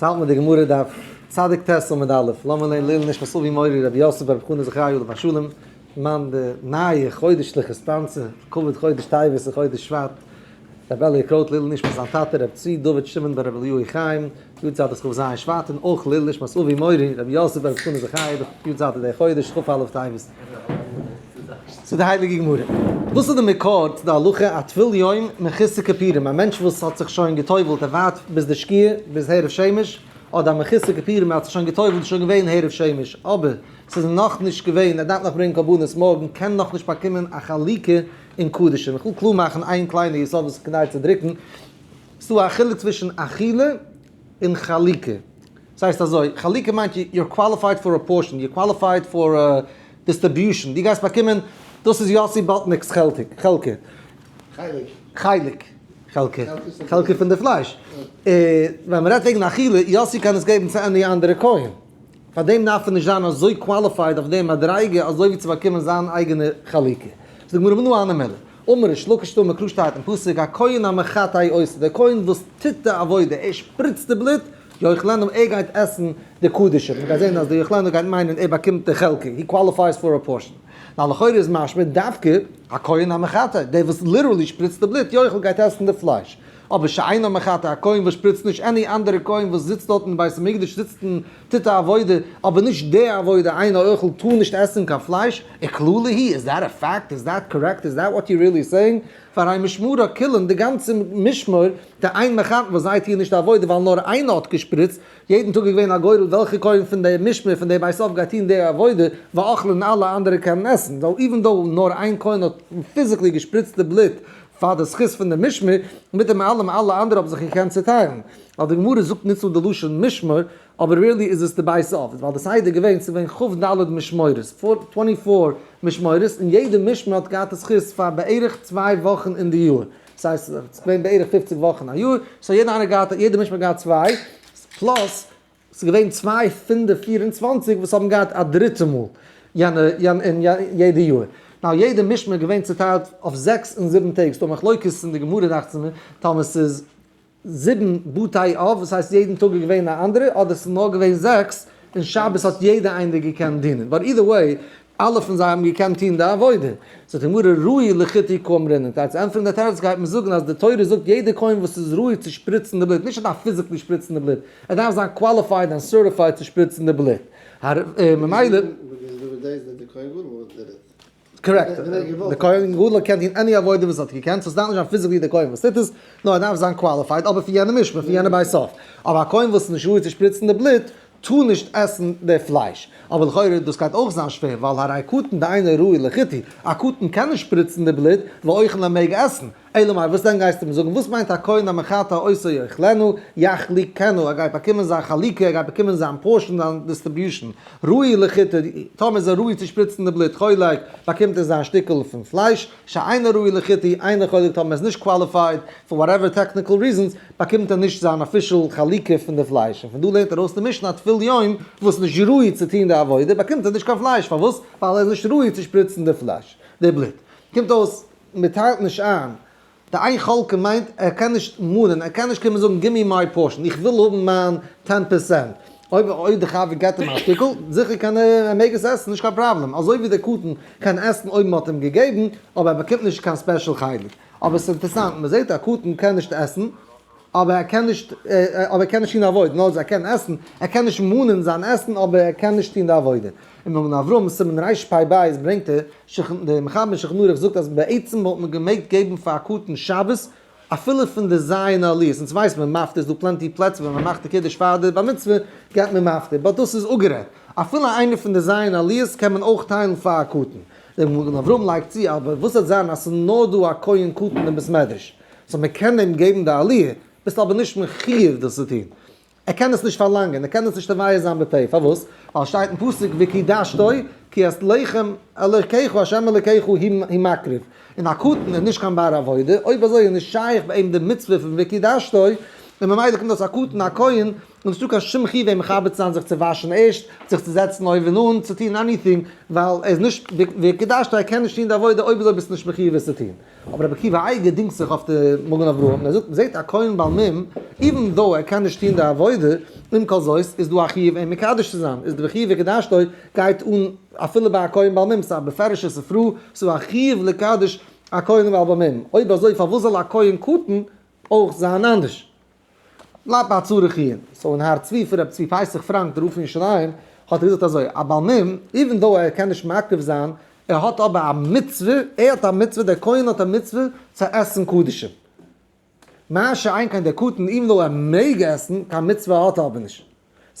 האלט מיר די גמרא דף צדיק ט' עמוד א', לאמיר לערנען לעילוי נשמת אבי מורי רבי יוסף ברב חנא זכרי' עליו השלום, מיין די נייע חודש'ליכע sponsor, כבוד חודש טבת און חודש שבט, רבי אלי' קרויט לעילוי נשמת זיין טאטע רבי צבי דוד שמעון בן רבי אליהו חיים, יארצייט איז כ ז שבט, און אויך לעילוי נשמת אבי מורי רבי יוסף ברב חנא זכרי' יארצייט איז די חודש כ א טבת. זאגט די הייליגע גמרא, וואס איז די מקור צו די הלכה א טבול יום מחוסר כיפורים, א מענטש וואס האט זיך שוין גע'טובל'ט ער ווארט ביז די שקיעה, ביז הערב שמש, אדער א מחוסר כיפורים ער האט זיך שוין גע'טובל'ט איז שוין געווען הערב שמש, אבער ס'איז נאכנישט געווען, ער דארף נאך ברענגען קרבנות מארגן, קען נאכנישט באקומען א חלוקה אין קדשים. איך וויל קלאר מאכן איין קליינע יסוד וואס איז כדאי צו דרוקן, ס'דא א חילוק צווישן אכילה און חלוקה. ס'הייסט אזוי, חלוקה מיינט you're qualified for a portion, you're qualified for a distribution, דו גייסט באקומען, דאס איז יאסי באטניק'ס חלקה. חלק. חלק. חלקה. חלקה פון די פלייש. ווען מ'רעדט וועגן אכילה, יאסי קען עס געבן צו any אנדערע כהן. פאר דעם דארף ער נישט זיין אזוי qualified אויף די מדריגה אזוי ווי צו באקומען זיין אייגענע חלוקה. זאגט די גמרא מנא הני מילי. אמר ריש לקיש דאמר קרא שטייט אין פסוק הכהן המחטא אותו, דער כהן וואס טוט די עבודה, ער שפריצט די בלוט, יאכלנו, ער גייט עסן די קדשים, מ'גייט זען אז די יאכלנו גייט מיינען ער באקומט די חלקה, he qualifies for a portion. נאר לכאורה איז משמע דווקא הכהן המחטא, דער וואס literally שפריצט די בלוט, יאכל גייט עסן די פלייש. אבער שאינו מחטא, א כהן וואס שפריצט נישט, any אנדערע כהן וואס זיצט דארט אין בית המקדש זיצט און טוט א עבודה, אבער נישט די עבודה, אינו אוכל טאר נישט עסן קיין פלייש, וכללא היא, is that a fact? Is that correct? Is that what you really saying? והרי משמרא כולן, די גאנצע משמר, דאין מחטאין וואס זיי טוען נישט די עבודה ווייל נאר איינער האט געשפריצט, יעדן טאג איז געווען א גורל וועלכע כהן פון די משמר פון די בית אב גייט טון די עבודה, ואוכלין אלע אנדערע קענען עסן, so even though נאר איין כהן האט physically געשפריצט די בלוט פאר די זכות פון די משמר, מיט דעם אלעם אלע אנדערע האבן זיך געקענט צוטיילן. ווייל די גמרא זאגט ניצול די לשון משמר, אבער really איז עס די בית אב, ווייל די סדר איז געווען ס'איז געווען כ ד משמורות, 24 משמורות, און יעדע משמר האט געהאט די זכות פאר בערך צוויי וואכן אין די יאר, דאס הייסט ס'איז געווען בערך 50 וואכן א יאר, so יעדע איינער געהאט, יעדע משמר געהאט צוויי, plus ס'איז געווען צוויי פון די 24 וואס האבן געהאט א דריטע מאל יענע אין יעדע יאר. Now יעדע משמר איז געווען צוטיילט אויף זעקס און זיבן טעג, ס'דא מחלוקת אין די גמרא דאכט זיך מיר, טאמער ס'איז זיבן בתי אב, וואס הייסט יעדן טאג איז געווען א אנדערע, אדער ס'איז נאר געווען זעקס, און שבת האט יעדע איינער געקענט דינען. But either way, אלע פון זיי האבן געקענט טון די עבודה. זאגט די גמרא ראוי לחיטוי קאמרינן, כדי צו ענטפערן די תירוץ גייט מען זאגן אז די תורה זאגט יעדער כהן וואס איז ראוי צו שפריצן די בלוט, נישט ער דארף physically שפריצן די בלוט, ער דארף זיין qualified און certified צו שפריצן די בלוט. ממילא. Correct. די כהן גדול קען טון any עבודה וואס ער האט געקענט, so עס דארף נישט זיין physically די כהן וואס טוט עס, נאר ער דארף זיין qualified, אבער פון יענע משמר, פון יענע בית אב. אבער א כהן וואס איז נישט ראוי צו שפריצן די בלוט, טאר נישט עסן די פלייש. אבער לכאורה דאס גייט אויך זיין שווער, ווייל הרי קטן דאינו ראוי לחיטוי, א קטן קען נישט שפריצן די בלוט, ואוכל ער מעג עסן. אלא מאי, וואס דען גייסטו מיר זאגן? וואס מיינט הכהן המחטא אותו יאכלנו, יחלוקנו, ער גייט באקומען זיין חלוקה, ער גייט באקומען זיין portion, זיין distribution. ראוי לחיטוי, טאמער איז ער ראוי צו שפריצן די בלוט, חולק, באקומט ער זיין שטיקל פון פלייש, שאינו ראוי לחיטוי, אינו חולק, טאמער ער איז נישט qualified, for whatever technical reasons, באקומט ער נישט זיין official חלוקה פון די פלייש. און פון דא לערנט ער אויס די משנה, א טבול יום וואס איז נישט ראוי צו טון די עבודה, באקומט ער נישט קיין פלייש. פארוואס? ווייל ער איז נישט ראוי צו שפריצן די פלייש, די בלוט. קומט אויס, מען טיילט נישט איין, די איין חלקה מיינט ער קען נישט מאנען, ער קען נישט קומען זאגן give me my portion, איך וויל האבן מיין 10%, אויב די חבר געבט אים א שטיקל, זיכער קען ער, ער מעג עס עסן, נישט קיין פראבלעם, אזוי ווי דער קטן קען עסן אויב מען האט אים געגעבן, אבער ער באקומט נישט קיין special חלק. אבער עס איז אינטערעסאנט, מען זעט א קטן קען נישט עסן, אבער ער קען נישט, אבער ער קען נישט טון די עבודה, נאר אז ער קען עסן, ער קען נישט מאנען זיין עסן, אבער ער קען נישט טון די עבודה. אין מגן אברהם, סימן רפ"ב, ברענגט ער, דער מחבר שולחן ערוך זאגט אז בעצם וואלט מען געמעגט געבן פאר א קטן שבת אפילו פון די ז' עליות, אונז ווייסט מען מפטיר איז דא plenty פלעצער ווען מען מאכט די קידוש פאר די בר מצוה געבט מען מפטיר, but דאס איז אפגערעדט, אפילו איינער פון די ז' עליות קען מען אויך טיילן פאר א קטן. דער מגן אברהם לייגט צו, אבער וואס וועט זיין אז ס'איז נאר דא א כהן קטן אין בית מדרש, so מען קען אים געבן די עליה, ביסט אבער נישט מחיוב דאס צו טון. ער קען עס נישט פארלאנגען, ער קען עס נישט תובע זיין בפה, פארוואס? ווייל שטייט אין פסוק וקדשתו כי את לחם אלוקיך ה' אלוקיך הוא מקריב, און א קטן איז נישט קיין בר עבודה, אויב אזוי איז נישט שייך ביי אים די מצוה פון וקדשתו, און ממילא קומט אויס א קטן א כהן. און נישטא קיין שום חיוב אים מכבד צו זיין זיך צו וואשן ערשט, זיך צו זעצן אויבן אן, צו טון anything, ווייל ער איז נישט וקדשתו, ער קען נישט טון די עבודה, אויב אזוי ביסטו נישט מחיוב עס צו טון. אבער רבי עקיבא אייגער דינגט זיך אויף די מגן אברהם און ער זאגט, מ'זעט א כהן בעל מום, even though ער קען נישט טון די עבודה, עם כל זאת איז דא א חיוב אים מקדש צו זיין, איז די חיוב וקדשתו גייט אן אפילו ביי א כהן בעל מום, ס'איז א בפירוש'ע ספרא, ס'איז א חיוב לקדש א כהן בעל מום, אויב אזוי פארוואס זאל א כהן קטן אויך זיין אנדערש? בלייבט ביי א צריך עיון. so אין הר צבי פון רבי צבי פסח פראנק דער רב פון ירושלים האט ער געזאגט אזוי, א בעל מום, even though ער קען נישט מקריב זיין, ער האט אבער א מצוה, ער האט א מצוה, דער כהן האט א מצוה צו עסן קדשים. מה שאין כן דער קטן, even though ער מעג עסן, קיין מצוה האט ער אבער נישט.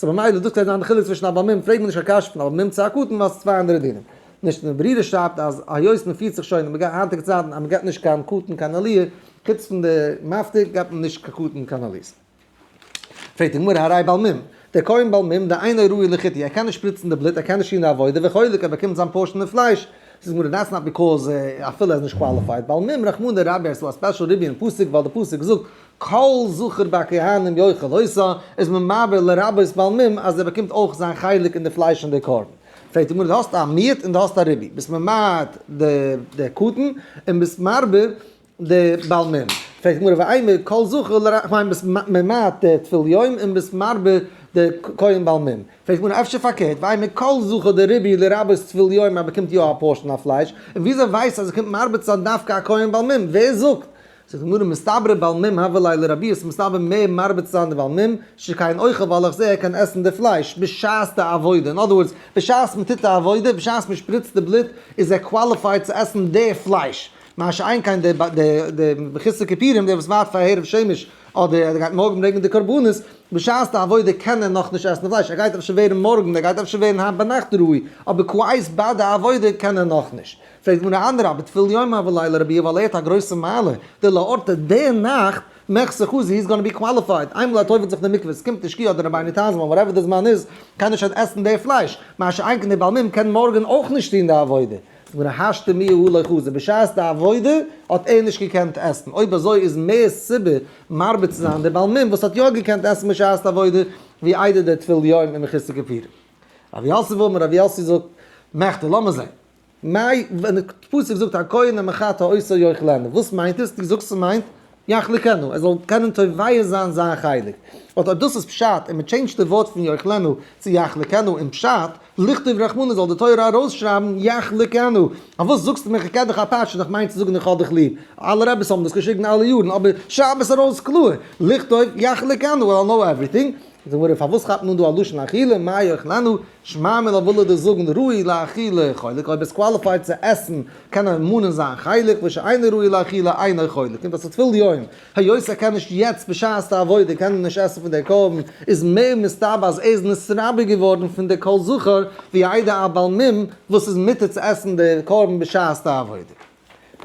so במילא דאס קען זיין די חילוק צווישן א בעל מום, פרעג מיר נישט קיין קשיא פון א בעל מום צו א קטן ווייל ס'איז צוויי אנדערע דינים. נישט אין ברירה שרייבט אז היות מען פירט זיך שוין אין היינטיגע צייטן אז מען געבט נישט קיין קטן קיין עליה, חוץ פון די מפטיר געבט מען נישט קיין קטן קיין עליות. פרעגט די גמרא הרי בעל מום, דער כהן בעל מום דאינו ראוי לחיטוי, ער קען נישט שפריצן די בלוט, ער קען נישט טון די עבודה וחולק, ער באקומט זיין portion אין פלייש, זאגט די גמרא that's not because אפילו ער איז נישט qualified, בעל מום רחמנא רביה עס איז דא א special ריבוי אין פסוק ווייל די פסוק זאגט כל זכר בכהנים יאכל אותה, איז מען מעביר לרבות בעל מום אז ער באקומט אויך זיין חלק אין די פלייש פון די קרבן. פרעגט די גמרא דו האסט א מיעוט און דו האסט א ריבוי, ביסט ממעט די קטן און ביסט מרבה די בעל מום. פרעגט די גמרא ואימא כל זכר לרבות, כ'מיין ביסט ממעט די טבול יום און ביסט מרבה די כהן בעל מום. פרעגט די גמרא אפשר פארקערט, ואימא כל זכר דריבוי לרבות טבול יום ער באקומט יא א portion אויף פלייש, און וויאזוי ווייסטו אז ער קומט מרבה צו זיין דווקא א כהן בעל מום, ווער זאגט? זאגט די גמרא מסתברא בעל מום הוה ליה לרבויי ס'איז מסתבר מער מרבה צו זיין די בעל מום, שכן אוכל ווייל איך זעה ער קען עסן די פלייש בשעת די עבודה, אין other words בשעת מען טוט די עבודה, בשעת מען שפריצט די בלוט איז ער qualified צו עסן די פלייש, מה שאין כן די די מחוסר כיפורים דער וואס ווארט פאר הערב שמש אדער ער גייט מארגן ברענגען די קרבנות, בשעת די עבודה קען ער נאכנישט עסן די פלייש, ער גייט אפשר ווערן מארגן, ער גייט אפשר ווערן היינט ביינאכט ראוי, אבער כעת ביי די עבודה קען ער נאכנישט. פרעגט די גמרא אדרבה טבול יום הוה ליה לרבויי ווייל ער האט א גרויסע מעלה, דלאורתא די נאכט מיחזי חזי he's gonna be qualified, איינמאל ער טובל'ט זיך אין די מקווה, עס קומט די שקיעה אדער רבינו תם זמן whatever די זמן איז, קען ער שוין עסן די פלייש, מה שאין כן די בעל מום קען מארגן אויך נישט טון די עבודה. זאגט די גמרא השתא מיהא הא לא חזי, בשעת די עבודה האט ער נישט געקענט עסן, אויב אזוי איז מער סיבה מרבה צו זיין די בעל מום וואס האט יא געקענט עסן בשעת די עבודה, ווי איידער דער טבול יום און מחוסר כיפורים. רב יוסף אמר, רב יוסי זאגט, מכדי, לאמיר זען. מאי, ווען די פסוק זאגט הכהן המחטא אותו יאכלנו, וואס מיינט עס? דו זאגסט ס'מיינט יחלקנו, ער זאל קענען תובע זיין זיין חלק. but אויב דאס איז פשט און מ'טשעינדזשט די ווארט פון יאכלנו צו יחלקנו אין פשט, לכתוב רחמנא זאל די תורה ארויסשרייבן יחלקנו. פארוואס זאגסטו מיר כ'קען דיך אפאטשן איך מיין צו זאגן איך האב דיך ליב. אלע רעביס האבן דאס געשריגן אלע יארן אבער שרייב עס ארויס קלאר, לכתוב יחלקנו, I'll know everything. זאגט די גמרא פארוואס כאפט מען אן דא א לשון אכילה, מאי יאכלנו, שמע מינה וויל ער דיר זאגן ראוי לאכילה חולק, אויב ער איז qualified צו עסן קען ער מאנען זיין חלק, ושאינו ראוי לאכילה אינו חולק, קומט אויס טבול יום, היות ער קען נישט יעצט בשעת די עבודה קען ער נישט עסן פון דער קרבן, איז מער מסתבר אז ער איז נתרבה געווארן פון די כל זכר ווי איידער א בעל מום וואס איז מותר צו עסן די קרבן בשעת די עבודה.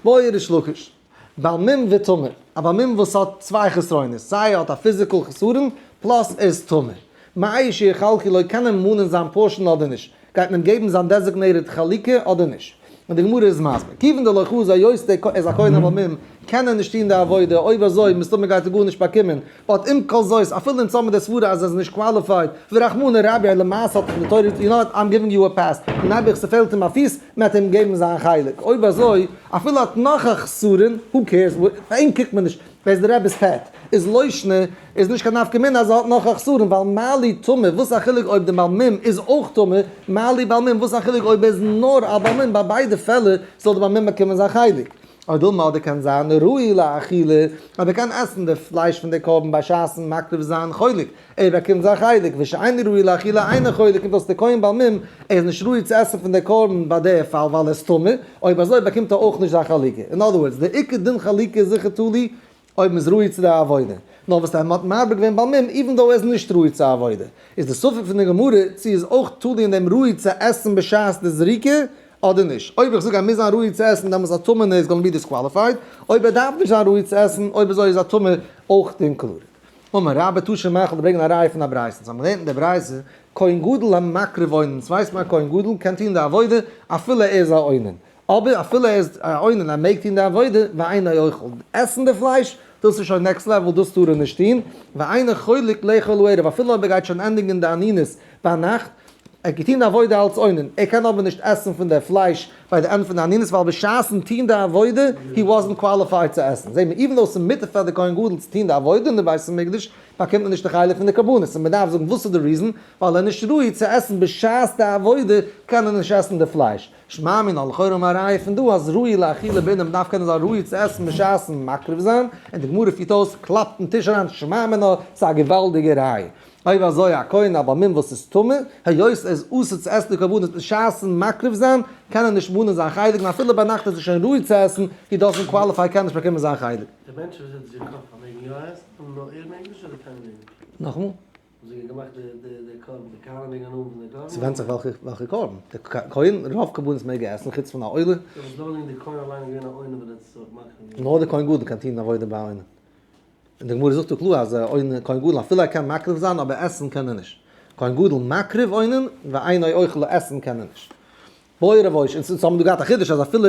בעי ריש לקיש. בעל מום וטמא, א בעל מום וואס האט צוויי חסרונות, סיי ער האט א physical חסרון, plus ער איז טמא. מהו שיחלקו לו קען ער מאנען זיין portion אדער נישט? גייט מען אים געבן זיין designated חלוקה אדער נישט? און די גמרא איז מסביר, כיוון דלא חזי היות ער איז א כהן א בעל מום, קען ער נישט טון די עבודה, אויב אזוי מסתמא גייט ער גארנישט באקומען, but עם כל זאת, אפילו אונז האבן די סברה אז ער איז נישט qualified, ורחמנא רביה למעשה האט די תורה you know what, I'm giving you a pass, נעבעך ס'פעלט אים א פיס, מ'עט אים געבן זיין חלק, אויב אזוי, אפילו האט נאך א חסרון, who cares, פאר אים קוקט מען נישט, ער איז די רבי'ס pet, איז לא שנא, איז נישט קיין נפקא מינה אז ער האט נאך א חסרון, ווייל מה לי טמא, וואס א חילוק אויב די בעל מום איז אויך טמא, מה לי בעל מום, וואס א חילוק אויב ער איז נאר א בעל מום, ביי ביידע פעלער זאל די בעל מום באקומען זיין חלק. או דילמא אדער קען זיין ראוי לאכילה, אויב ער קען עסן די פלייש פון די קרבן בשעת'ן מקריב זיין חולק, ער באקומט זיין חלק, ושאינו ראוי לאכילה אינו חולק, קומט אויס די כהן בעל מום, ער איז נישט ראוי צו עסן פון די קרבן ביי די פאל ווייל ער איז טמא, אויב אזוי באקומט ער אויך נישט זיין חלוקה. אין other words, די עיקר דין חלוקה איז זיכער תלוי אויב מ'איז ראוי צו די עבודה. נאר וואס ער האט מרבה געווען בעל מום, even though ער איז נישט ראוי צו עבודה. איז די ספק פון די גמרא צו איז אויך תלוי אין דעם ראוי צו עסן בשעת די זריקה אדער נישט. אויב איך זאג ער מוז זיין ראוי צו עסן דעמאלס א טמא'נע איז gonna be disqualified, אויב ער דארף נישט זיין ראוי צו עסן, אויב אזוי איז א טמא אויך included. אמר רבה תא שמע כ'וועל דיר ברענגען א ראיה פון א ברייתא. אונז האבן געלערנט אין די ברייתא, כהן גדול המקריב אונן, אונז ווייסט מען א כהן גדול קען טון די עבודה אפילו ער איז א אונן. אבער אפילו ער איז א אונן ער מעג טון די עבודה, ואינו אוכל, עסן די פלייש. דאס איז שוין next level, דאס טאר ער נישט טון, ואינו חולק לאכול לערב, אפילו אויב ער גייט שוין ענדיגן די אנינות ביינאכט, ער האט געטון די עבודה אלץ אונן, ער קען אבער נישט עסן פון די פלייש ביי די ענד פון די אנינות ווייל בשעת'ן טון די עבודה he wasn't qualified צו עסן. זעהט מען even though ס'איז מותר פאר די כהן גדול צו טון די עבודה אין די בית המקדש, באקומט מען נישט די חלק פון די קרבנות, און מ'דארף זאגן וואס איז די reason, ווייל ער איז נישט ראוי צו עסן בשעת די עבודה קען ער נישט עסן די פלייש. שמע מינה לכאורה האבן מיר א ראיה פון דא אז ראוי לאכילה בעינן מ'דארף קענען זיין ראוי צו עסן בשעת'ן מקריב זיין, און די גמרא פירט אויס, קלאפט אין טיש אריין, שמע מינה, ס'איז א געוואלדיגע ראיה. אויב אזוי א כהן א בעל מום וואס איז טמא, היות ער איז אסור צו עסן די קרבנות בשעת'ן מקריב זיין, קען ער נישט מאנען זיין חלק און אפילו ביינאכט איז ער שוין ראוי צו עסן, he doesn't qualify קען נישט באקומען זיין חלק. די מענטשן וואס זעצן זיך קאפ פארמעגן יא עסן און נאר ער מעג נישט אדער קיינער מעג נישט? נאכאמאל? וואס האט געמאכט די די קרבן? די כהנים מעגן הנאה האבן פון די קרבן? ס'ווענדט זיך וועלכע וועלכע קרבן. די כהן, רוב קרבנות מעג ער עסן חוץ פון א עולה. דאס איז נאר די כהן אליין איז געווען א אונן ווען ער האט עס מקריב געווען. נאר די כהן גדול קען טון עבודה ביי א אונן. און די גמרא זאגט דא קלאר אז אונן כהן גדול אפילו ער קען מקריב זיין אבער עסן קען ער נישט. כהן גדול מקריב אונן ואינו אוכל עסן קען ער נישט. בעי רב אושעיא, אונז האבן דא געהאט א חידוש אז אפילו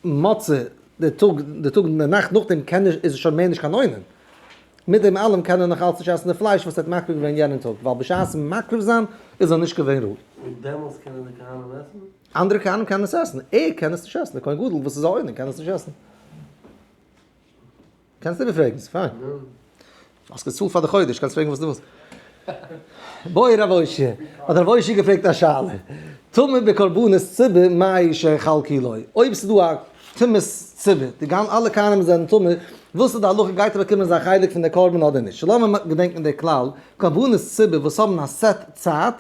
מצה די טאג די טאג די נאכט נאכדעם קען נישט איז עס שוין מער נישט קיין אונן. מיט דעם אלעם קען ער נאך אלץ נישט עסן די פלייש וואס ער האט מקריב געווען יענעם טאג ווייל בשעת'ן מקריב זיין איז ער נישט געווען ראוי. און דעמאלס קענען די כהנים עסן? אנדערע כהנים קענען עס עסן, ער קען עס נישט עסן, די כהן גדול וואס איז א אונן קען עס נישט עסן. קענסט איבערפרעגן, ס'איז פיין. האסט געצאלט פאר די חודש, קענסט פרעגן וואס דו ווילסט. בעי רב אושעיא, האט רב אושעיא געפרעגט א שאלה, טמא בקרבנות ציבור מהו שיחלקו לו, אויב ס'איז דא א טומאת ציבור, די גאנ אלע כהנים זענען טמא, וואס איז די הלכה גייט ער באקומען זיין חלק פון די קרבן אדער נישט? לאמיר געדענקן די כלל, קרבנות ציבור וואס האבן א set צייט,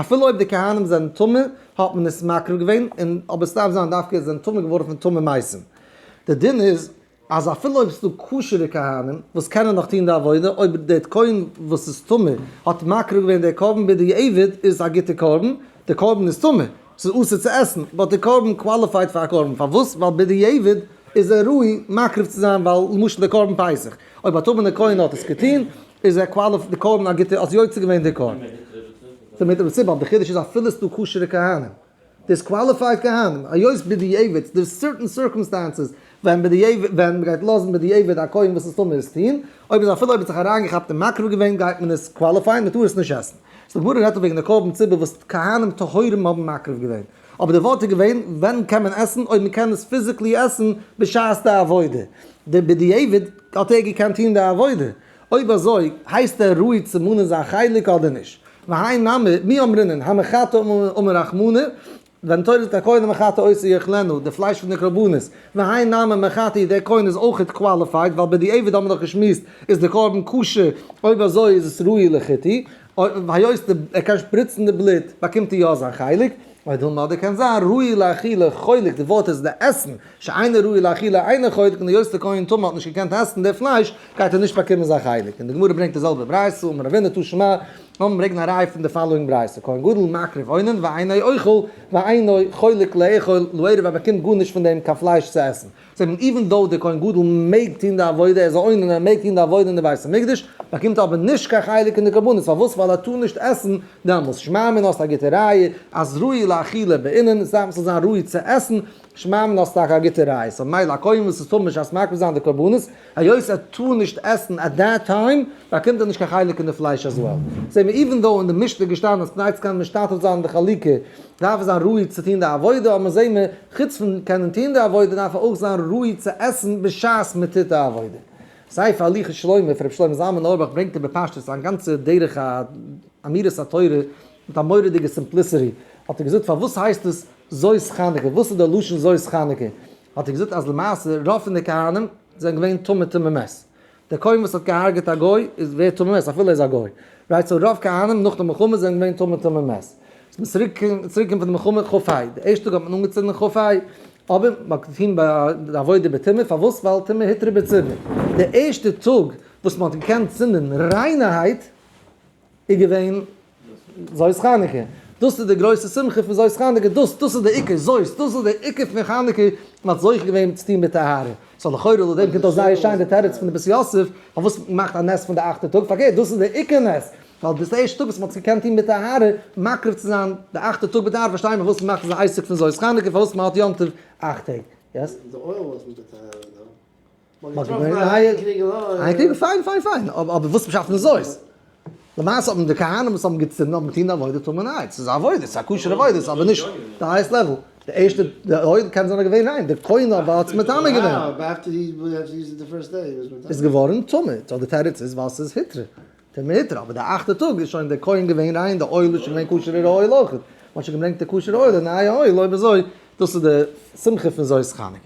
אפילו אויב די כהנים זענען טמא, האט מען עס מקריב געווען, און אבער ס'דארף זיין דווקא זיי זענען טמא געווארן פון טמא מתים. די דין איז אז אפילו אויב ס'דא כשר'ע כהנים וואס קענען נאך טון די עבודה, אויב דער כהן וואס איז טמא האט מקריב געווען דער קרבן בדיעבד איז עס א גוטע קרבן, דער קרבן איז טמא, ס'איז אסור צו עסן, but דער קרבן qualified פאר א קרבן, פארוואס? ווייל בדיעבד איז ער ראוי מקריב צו זיין, ווייל למשל דער קרבן פסח, אויב א טמא'נער כהן האט עס געטון, איז ער qualified די קרבן א גוטע, האט יוצא געווען די קרבן. ס'איז די חידוש איז אפילו ס'דא כשר'ע כהנים. disqualified כהנים, היות בדיעבד, there's certain circumstances ווען בדיעבד, ווען מ'גייט לאזן בדיעבד א כהן וואס איז טמא עס טוהן, אויב איז אפילו אויב האט זיך אריינגעכאפט און מקריב געווען גייט מען עס qualify ען, מ'טאר עס נישט עסן. so די גמרא רעדט דא וועגן די קרבן ציבור וואס כהנים טהורים האבן מקריב געווען. אבער די ווארט איז געווען ווען קען מען עסן אויב מ'קען עס physically עסן בשעת די עבודה. די בדיעבד האט ער געקענט טוהן די עבודה. אויב אזוי הייסט ער ראוי צו מאנען זיין חלק אדער נישט? והאי נמי, מי אמרינן, המחטא אמר רחמנא, ווען תורה זאגט הכהן המחטא אותו יאכלנו, די פלייש פון די קרבנות, והאי נמי מחטא דער כהן איז אויכעט qualified, ווייל בדיעבד האבן מיר דאך געשמועסט איז די קרבן כשר, אויב אזוי איז עס ראוי לחיטוי, היות ער קען שפריצן די בלוט באקומט ער יא זיין חלק, או דילמא אדער קען זיין ראוי לאכילה חולק, די ווארט איז די עסן, שאינו ראוי לאכילה אינו חולק, און היות די כהן טמא האט נישט געקענט עסן די פלייש, גייט ער נישט באקומען זיין חלק, און די גמרא ברענגט די זעלבע ברייתא, אמר רבינא תא שמע, לאמיר ברענגען א ראי' פון די following ברייתא, כהן גדול מקריב אונן ואינו אוכל ואינו חולק לאכול לערב ער באקומט גארנישט פון דעם קיין פלייש צו עסן, זעט מען even though דער כהן גדול מעג טון די עבודה, ער איז א אונן ער מעג טון די עבודה אין די בית המקדש, באקומט ער אבער נישט קיין חלק אין די קרבנות, פארוואס? ווייל ער טאר נישט עסן דעמאלס, שמע מינה האסט א גוטע ראיה אז ראוי לאכילה בעינן, עס דארף זיין ראוי צו עסן, שמע מינה האסט טאקע א גוטע ראיה, so מילא א כהן וואס איז טמא בשעת מקריב זיין די קרבנות, היות ער טאר נישט עסן at that time, באקומט ער נישט קיין חלק אין די פלייש as well. זעהן מיר even though אין די משנה איז געשטאנען אז כדי צו קענען משתתף זיין אין די חלוקה דארף ער זיין ראוי צו טון די עבודה, אבער זעהן מיר חוץ פון קענען טון די עבודה דארף ער אויך זיין ראוי צו עסן בשעת מען טוט די עבודה. ספר הליכות שלמה פון רבי שלמה זלמן אויערבאך ברענגט ער בפשטות זיין גאנצע דרך אמירת התורה מיט א מורא'דיגע simplicity, האט ער געזאגט פארוואס הייסט עס זאת חנוכה, וואס איז די לשון זאת חנוכה? האט ער געזאגט אז למעשה רוב פון די כהנים זענען געווען טמא טמא מת, דער כהן וואס האט געהארגעט א גוי איז ווערט טמא מת אפילו ער איז א גוי, right so רוב כהנים נאך די מלחמה זענען געווען טמא טמא מת, איז מען צוריק צוריק געקומען פון די מלחמה כ ה, די ערשטע טאג האט מען אנגעצינדן כ ה, אבער מען האט געטון ביי די עבודה בטומאה, פארוואס? ווייל טומאה הותרה בציבור, די ערשטע טאג וואס מען האט געקענט צינדן ריינערהייט איז געווען זאת חנוכה, דאס איז די גרויסע שמחה פון זאת חנוכה, דאס דאס איז די עיקר זאת, דאס איז די עיקר פון חנוכה, מען האט זוכה געווען צו טון מיט טהרה, so לכאורה לויט דעם קומט אויס זייער שיין די תירוץ פון די בית יוסף, פארוואס מען מאכט א נס פון די אכטע טאג, פארקערט דאס איז די עיקר נס, ווייל דאס איז די ערשטע טאג וואס מען האט עס געקענט טון מיט טהרה, מקריב צו זיין די אכטע טאג בטהרה, פארשטיי מיר פארוואס מען מאכט אזא עסק פון זאת חנוכה, פארוואס מען האט יום טוב אכט טעג, yes? די oil וואס מיט די טהרה דא. מ'האט געברענגט א נייע קריגל, פיין פיין פיין, אבער וואס פשט פון זאת? למעשה האבן די כהנים וואס האבן געצינדן האבן געטון די עבודה טמא'נערהייט, ס'איז א עבודה, ס'איז א כשר'ע עבודה, ס'איז אבער נישט די highest level, די ערשטע די אויל קען זיין איז געווען ריין, די כהן אבער האט עס מטמא געווען. איז געווארן טמא, so די תירוץ איז ווייל ס'איז הותרה, טומאה הותרה, אבער די אכטע טאג איז שוין די כהן געווען ריין, די אויל איז שוין געווען כשר'ערע אויל אויך, מ'האט שוין געברענגט די כשר'ע אויל, די נייע אויל, אויב אזוי דאס איז די שמחה פון זאת חנוכה.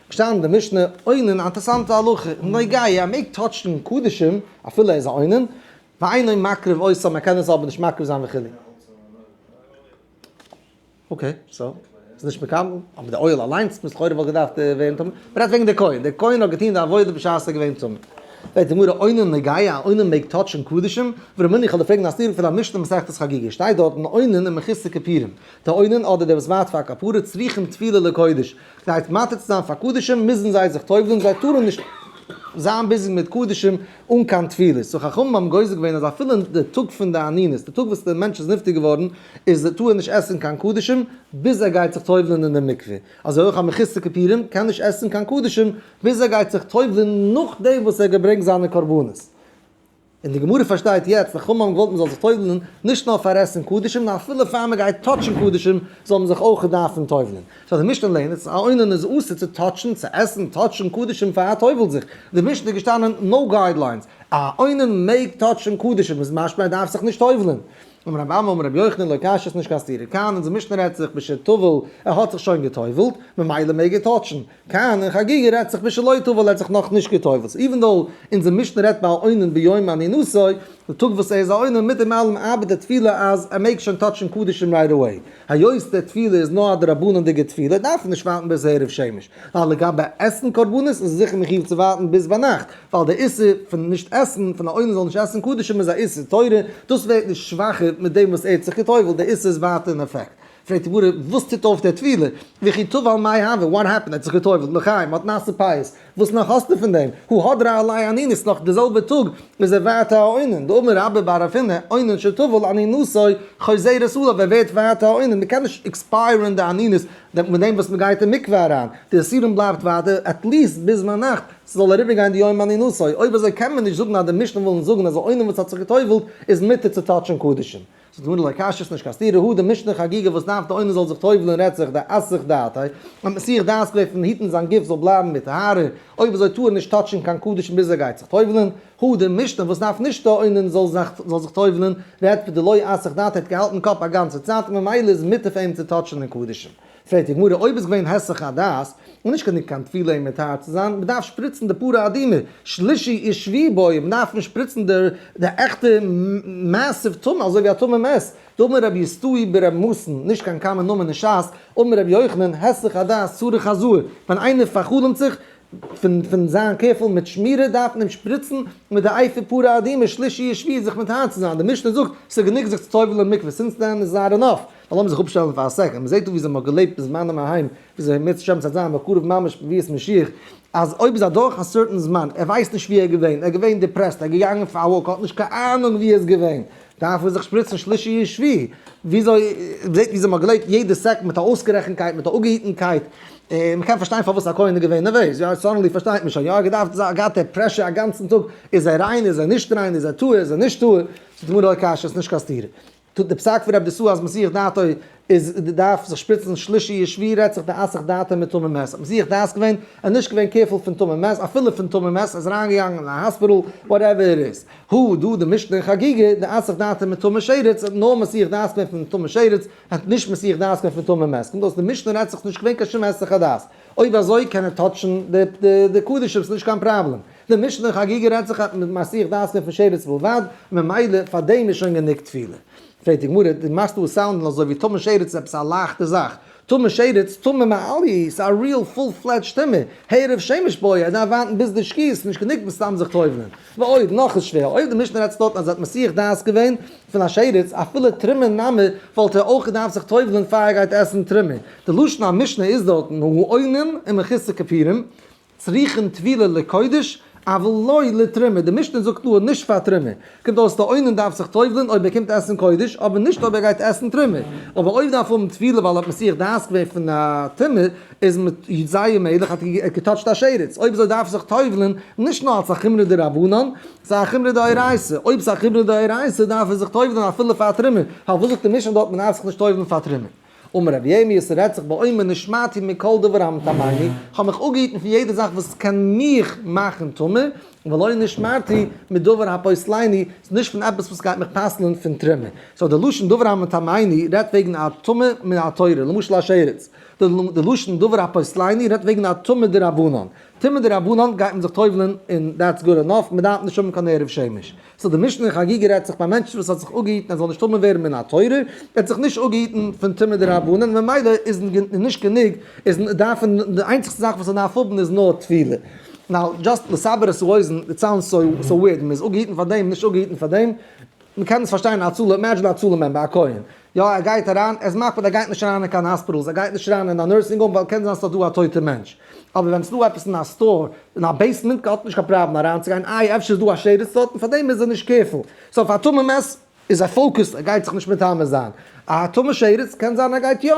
געשטאנען אין די משנה, אונן, א אינטערעסאנטע הלכה, נוגע, ער מעג touch ן קדשים אפילו ער איז א אונן, ואינו מקריב אותם, ער קען עס אבער נישט מקריב זיין וכו'. okay, so, ס'איז נישט מקבל, אבער די אויל אליינס מוז לכאורה וואלט געדארפט ווערן טמא. מ'רעדט וועגן די כהן, דער כהן האט געטון די עבודה בשעת ער איז געווען טמא. פרעגט די גמרא, אונן נוגע, א אונן מעג touch ן קדשים? ורמינהו, איך וועל דיר פרעגן א סתירה פון א משנה מסכת חגיגה, שטייט דארטן אונן ומחוסר כיפורים, דער אונן אדער דער וואס ווארט פאר א כפרה צריכים טבילה לקודש, כדי מתיר צו זיין פאר קדשים מוזן זיי זיך טובל'ן, זיי טארן נישט זיין busy מיט קדשים אן קיין טבילות, so חכמים האבן גוזר געווען אז אפילו די טאג פון די אנינות, די טאג וואס דער מענטש איז נפטר געווארן, איז טאר ער נישט עסן קיין קדשים ביז ער גייט זיך טובל'ן אין די מקווה, אזוי אויך א מחוסר כיפורים קען נישט עסן קיין קדשים ביז ער גייט זיך טובל'ן נאכדעם וואס ער האט געברענגט זיינע קרבנות. און די גמרא פארשטייט יעצט, די חכמים האבן געוואלט מען זאל זיך טובל'ן נישט נאר פאר עסן קדשים, נאר אפילו פאר מען גייט touch ן קדשים זאל מען זיך אויך דארפן טובל'ן. so די משנה לערנט אז א אונן איז אסור צו touch ן, צו עסן, touch ן קדשים פאר ער טובל'ט זיך. די משנה איז געשטאנען no guidelines, א אונן מעג touch ן קדשים איז משמע ער דארף זיך נישט טובל'ן. אמר רבי אמי אמר רבי יוחנן לא קשיא ס'איז נישט קיין סתירה כאן אונזער משנה רעדט זיך בשטבל ער האט זיך שוין געטובל'ט ממילא מעג ער touch ן. כאן אין חגיגה רעדט זיך בשלא טבל ער האט זיך נאך נישט געטובל'ט, so even though אונזער משנה רעדט ביי א אונן ביום אנינותו, די טאג וואס ער איז א אונן, מיט דעם אלעם ארבעט די טבילה אז ער מעג שוין touch ן קדשים right away, היות די טבילה איז נאר א דרבנן'דיגע טבילה דארף מען נישט ווארטן ביז הערב שמש, ווייל לגבי עסן קרבנות איז ער זיכער מחיוב צו ווארטן ביז ביינאכט, ווייל די איסור פון נישט עסן, פון א אונן זאל נישט עסן קדשים איז א איסור תורה, דאס ווערט נישט שוואכער מיט דעם וואס ער האט זיך געטובל'ט, די איסור איז ווייטער אין אפעקט. פרעגט די גמרא, וואס טוט אויף דער טבילה? וכי טבל מאי הוה, what happened? ער האט זיך געטובל'ט, לחיים, האט נאסע פיאות, וואס נאך האסטו פון דעם? הא הדרא עליה אנינות, נאך די זעלבע טאג איז ער ווייטער א אונן, דאמר רבה בר רב הונא, אונן שטבל אנינותו חוזרת עליו, ער ווערט ווייטער א אונן, מ'קען נישט expire ן די אנינות מיט דעם וואס מ'גייט אין מקווה אריין, די איסורים בלייבט ווייטער at least ביז ביינאכט, ס'זאל אריבערגיין די יום אנינותו, אויב אזוי קען מען נישט זאגן אז די משנה וויל אונז זאגן אז א אונן וואס האט זיך געטובל'ט איז מותר צו touch ן קדשים. זאגט די גמרא לא קשיא ס'נישט קיין סתירה הא די משנה חגיגה וואס דארף די אונן זאל זיך טובל'ן רעדט זיך דאסח דעתיה האט מסיח דעת געווען פון היטן זיין גוף זאל בלייבן בטהרה אויב אזוי טאר ער נישט touch ן קיין קדשים ביז ער גייט זיך טובל'ן הא די משנה וואס דארף נישט די אונן זאל זיך טובל'ן רעדט פון דלא אסח דעתיה האט געהאלטן קאפ א גאנצע צייט און ממילא איז מותר פאר אים צו touch ן אין קדשים. פרעגט די גמרא אויב איז געווען היסח הדעת און נישט גענוג קיין טבילה אים מטהר צו זיין, מען דארף שפריצן די פרה אדומה, שלישי ושביעי בעי, מען דארף נישט שפריצן די די עכטע massive טומאה אזוי ווי א טמא מת, דאמר רבי יוסתאי ברבי מתון, נישט קיין common נאמען אין שס, אמר רבי יוחנן, היסח הדעת צריך הזאה, ווען איינער פאר'חלומ'ט זיך פון פון זיין careful מיט שמירה דארף מען אים שפריצן מיט די אפר פרה אדומה שלישי ושביעי זיך מטהר צו זיין, די משנה זאגט ס'איז גענוג זיך צו טובל'ן אין מקווה since then is not enough. נאר לאמיר זיך אפשטעלן פאר א second, מ'זעט דא וויאזוי מ'האט געלעבט בזמנים ההם, וויאזוי אם ירצה השם ס'וועט זיין בקרוב ממש בביאת משיח, אז אויב איז אדורך א certain זמן, ער ווייסט נישט ווי ער איז געווען, ער איז געווען depressed, ער איז געגאנגען פאר א walk, האט נישט קיין אהנונג ווי ער איז געווען, דארף ער זיך שפריצן שלישי ושביעי, וויאזוי, מ'זעט וויאזוי מ'האט געלעבט יעדע second מיט א אויסגערעכנטקייט, מיט א אפגעהיטנקייט, מ'קען פארשטיין פארוואס א כהן איז געווען נערוועז, יא, suddenly פארשטייט מען שוין, יא, ער האט געדארפט זיין, געהאט די pressure א גאנצן טאג, איז ער ריין, איז ער נישט ריין, איז ער טהור, איז ער נישט טהור, זאגט די גמרא לא קשיא, ס'איז נישט קיין סתירה. טוט די פסק פון רב דסוה אז מסיח דעתו איז דארף זיך שפריצן שלישי ושביעי רעדט זיך דאסח דעתו מטמא מת האט מסיח דעת געווען ער נישט געווען careful פון טמא מת אפילו פון טמא מת ער איז אריין געגאנגען אין א hospital whatever it is הא דא די משנה אין חגיגה דאסח דעתו מטמא שרץ האט נאר מסיח דעת געווען פון טמא שרץ האט נישט מסיח דעת געווען פון טמא מת קומט אויס די משנה רעדט זיך נישט געווען קיין שום היסח הדעת אויב אזוי קען ער touch ן די קדשים ס'נישט קיין פראבלעם. די משנה אין חגיגה רעדט זיך מיט מסיח דעת געווען פון שרץ בלבד, ממילא פאר דעם איז שוין גענוג טבילה. פרעגט די גמרא, דו מאכסט דא sound ן אזוי ווי טמא שרץ איז עפעס א לייכטע זאך, טמא שרץ, טמא מעליא, ס'איז א real full fledged טומאה, הערב שמש בעי, ער דארף ווארטן ביז די שקיעה, ס'איז נישט גענוג מסתם זיך טובל'ען. ועוד, נאך איז שווער, אויב די משנה רעדט דארטן אז ער האט מסיח דעת געווען פון א שרץ, אפילו תרומה נמי, וואלט ער אויך געדארפט זיך טובל'ען פאר ער גייט עסן תרומה. די לשון המשנה איז דארטן, האונן ומחוסר כיפורים, צריכין טבילה לקודש, אבל לא לתרומה, די משנה זאגט דא נישט פאר תרומה, קומט אויס די אונן דארף זיך טובל'ן אויב ער קומט עסן קודש, אבער נישט אויב ער גייט עסן תרומה, אבער אויב דארף האבן טבילה ווייל ער האט מסיח דעת געווען פון א טומאה, איז מיט זייער מעגליך האט ער געטאטשט א שרץ, אויב אזוי דארף זיך טובל'ן נישט נאר אלס א חומרא דרבנן, ס'איז א חומרא דאורייתא, אויב ס'איז א חומרא דאורייתא דארף ער זיך טובל'ן אפילו פאר תרומה, פארוואס זאגט די משנה דארט מען דארף זיך נישט טובל'ן פאר תרומה? אמר רבי ירמי' ס'רעדט זיך באומר נשמרתי מכל דבר המטמאני, כ'האב מיך אפגעהיטן פון יעדע זאך וואס קען מיך מאכן טמא, ולא נשמרתי מדבר הפוסלני, ס'איז נישט פון עפעס וואס גייט מיך פסל'ן פון תרומה. so די לשון דבר המטמאני רעדט וועגן א טומאה מן התורה, למשל א שרץ. די לשון דבר הפוסלני רעדט וועגן א טומאה דרבנן. טומאה דרבנן גייט מען זיך טובל'ן און that's good enough, מ'דארף נישט האבן קיין הערב שמש. so די משנה אין חגיגה רעדט זיך ביי מענטשן וואס האט זיך אפגעהיטן ער זאל נישט טמא ווערן מן התורה, ער האט זיך נישט אפגעהיטן פון טומאה דרבנן ממילא איז נישט גענוג, איז דארף ער, די איינציגסטע זאך וואס ער דארף האבן איז נאר טבילה. now just לסבר את האוזן, it sounds so weird, מען איז אפגעהיטן פאר דעם, נישט אפגעהיטן פאר דעם, מען קען עס פארשטיין א הצלה, imagine א הצלה member, א כהן, יא ער גייט אריין, ער איז מקפיד ער גייט נישט אריין אין קיין hospitals, ער גייט נישט אריין אין א nursing home ווייל קען זיין ס'איז דא א טויטע מענטש, אבער ווען ס'דא עפעס אין א store, אין א basement האט נישט קיין פראבלעם אריינצוגיין, איי אפשר איז דא א שרץ דארטן, פארדעם איז ער נישט careful, so אויף א טמא מת איז ער focused ער גייט זיך נישט מטמא זיין, א טמא שרץ קען זיין ער גייט יא,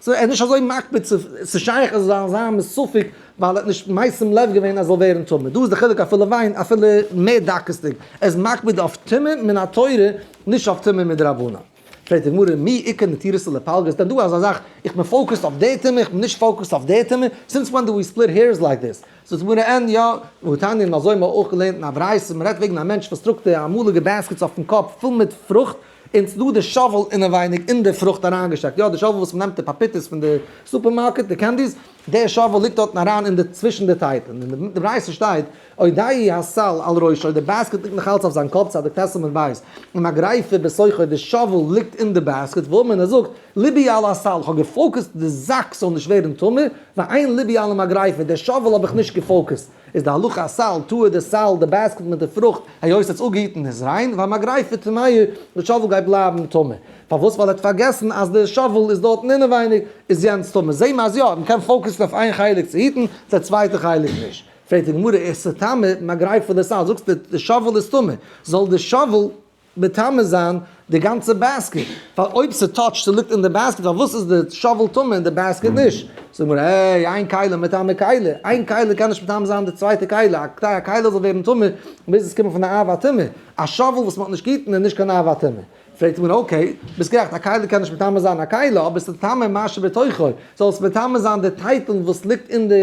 so ער איז נישט אזוי מקפיד צו, ס'איז שייך ער זאל זיין מסופק ווייל ער האט נישט משים לב געווען אז זאל ווערן טמא, דא איז די חילוק אפילו וויין אפילו מער דקות'דיג, ער איז מקפיד אויף טומאה מן התורה נישט אויף טומאה מדרבנן. פרעגט די גמרא מי איכא נטירתא לפלגא, איז דען דא אזא זאך איך בין focused אויף די טומאה איך בין נישט focused אויף די טומאה, since when do we split hairs like this? זאגט די גמרא אין יא, והתניא און אזוי האבן מיר אויך געלערנט אין א ברייתא, מען רעדט וועגן א מענטש וואס טראגט די אמאליגע baskets אויפן קאפ פול מיט פרוכט, און ס'דא די shovel אינעווייניג אין די פרוכט אריינגעשטעקט, יא די shovel וואס מ'נעמט די פאפיטעס פון די סופערמארקעט, די candies, די shovel ליגט דארטן אריין אין די צווישן די טייטלען, אין די ברייתא שטייט עודהו הסל על ראשו, די basket ליגט נאך אלץ אויף זיין קאפ, צדיק ט' עמוד ב', ומגרפה בתוכו, די shovel ליגט אין די basket, ואמר און ער זאגט, לבי על הסל, כ'האב געפאוקעסט די זאק זאל נישט ווערן טמא, ואין לבי על המגרפה, די shovel האב איך נישט געפאוקעסט. איז די הלכה הסל טהור די סל די basket מיט די פרוכט היות עס אפגעהיטן איז ריין והמגרפה טמאה די shovel גייט בלייבן טמא פארוואס ווייל ער האט פארגעסן אז די shovel איז דארטן אינעווייניג איז יענץ טמא זעהן מיר אז יא מען קען פאוקעסן אויף איין חלק צו היטן די צווייטע חלק נישט פרעגט די גמרא איז ס'טמא מגרפה לסל זאגסט די shovel איז טמא זאל די shovel מטמא זיין די גאנצע basket, ווייל אויב ס'טאטשט ס'ליגט אין די basket פארוואס איז די shovel טמא און די basket נישט? זאג מיר העי, אין כלי מטמא כלי, איין כלי קען נישט מטמא זיין די צווייטע כלי, א כדי א כלי זאל ווערן טמא מוז עס קומען פון א אב הטומאה, א shovel וואס מ'האט נישט געהיטן איז נישט קיין אב הטומאה. פרעגט מען okay, ביסט גערעכט א כלי קען נישט מטמא זיין א כלי, אבער ס'טמא מה שבתוכו, זאל עס מטמא זיין די טייטלן וואס ליגט אין די